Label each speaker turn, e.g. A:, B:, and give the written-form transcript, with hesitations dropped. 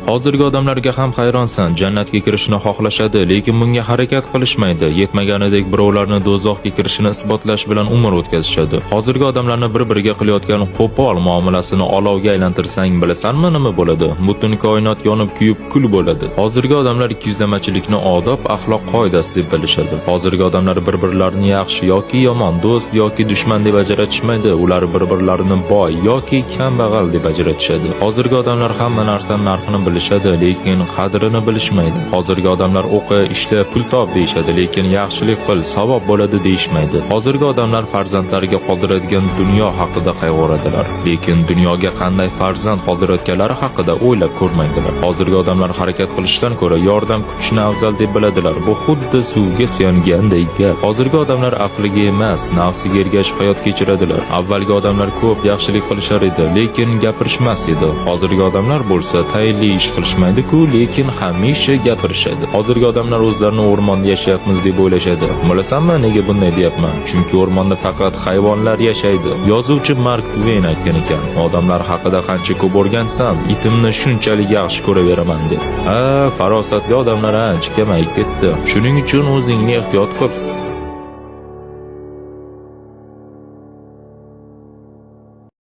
A: Hozirgi odamlarga ham hayronsan, jannatga kirishni xohlashadi, lekin bunga harakat qilishmaydi. Yetmaganidek birovlarni do'zaxga kirishini isbotlash bilan umr o'tkazishadi. Hozirgi odamlarni bir-biriga qilayotgan qo'pol muomalasini olovga aylantirsang, bilasanmi nima bo'ladi? Butun koinot yonib kuyib kul bo'ladi. Hozirgi odamlar ikkiyuzlamachilikni odob, axloq qoidasi deb bilishadi. Hozirgi odamlar bir-birlarini yaxshi yoki yomon, do'st yoki dushman deb ajratishmaydi. Ular bir-birlarini boy yoki kambag'al deb ajratishadi. Hozirgi odamlar hamma narsani narxini bilishadi, lekin qadrini bilishmaydi. Hozirgi odamlar o'qi, ishla, pul top deyishadi, lekin yaxshilik qil, savob bo'ladi deyishmaydi. Hozirgi odamlar farzandlariga qoldiradigan dunyo haqida qayg'uradilar, lekin dunyoga qanday farzand qoldirayotganlari haqida o'ylab ko'rmaydilar. Hozirgi odamlar harakat qilishdan ko'ra yordam kutishni afzal deb biladilar. Bu xuddi suvga suyanganday gap. Hozirgi odamlar aqliga emas, nafsiga ergashib hayot kechiradilar. Avvalgi odamlar ko'p yaxshilik qilishar edi, lekin gapirishmas edi. Hozirgi odamlar bo'lsa tayinli ish qilishmaydi-ku, lekin hamisha gapirishadi. Hozirgi odamlar o'zlarini o'rmonda yashayapmiz deb o'ylashadi. Bilasanmi, nega bunday deyapman? Chunki o'rmonda faqat hayvonlar yashaydi. Yozuvchi Mark Twain aytgan ekan, odamlar haqida qancha ko'p o'rgansam, itimni shunchalik yaxshi ko'raveraman deb. Ha, farosatli odamlar ancha kamayib ketdi. Shuning uchun o'zingni ehtiyot qil.